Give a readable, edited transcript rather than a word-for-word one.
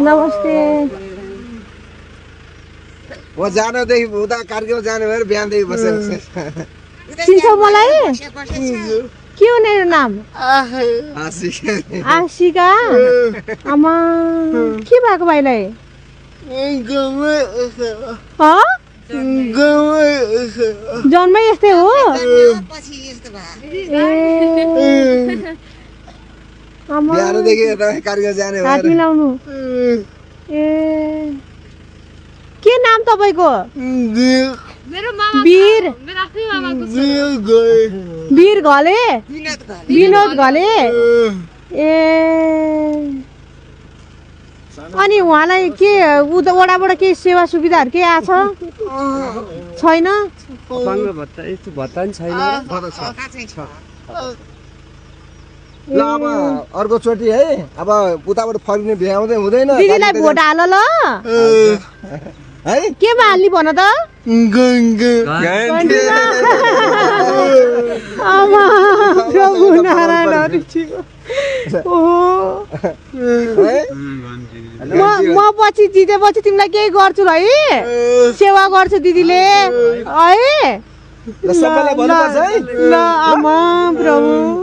नमस्ते म जानदेखि उता कार्यक्रम जाने भएर बिहानदेखि बसेर चिन्छौ मलाई के हो मेरो नाम आशिका आमा के भएको भाइलाई जन्मै यस्तै हो बिहानदेखि कार्यक्रम जाने हात भएर मिलाउनु ए के नाम तपाईको मेरो मामा वीर मेरो आफ्नै मामाको वीर घले विनोद घले ए अनि उहाँलाई के वडाबाट केही सेवा सुविधाहरू के आछ छैन अपाङ्ग भत्ता यस्तो भत्ता नि छैन ल अब अर्को चोटि है अब उताबाट फर्किने भ्याउँदै हुँदैन दिदीलाई भोट हाल ल है केमा हाल्ने भन त आमा प्रभु नारायण म पछि जितेपछि तिमीलाई केही गर्छु ल है सेवा गर्छु दिदीले है सबैलाई भन्नुपर्छ है ल आमा प्रभु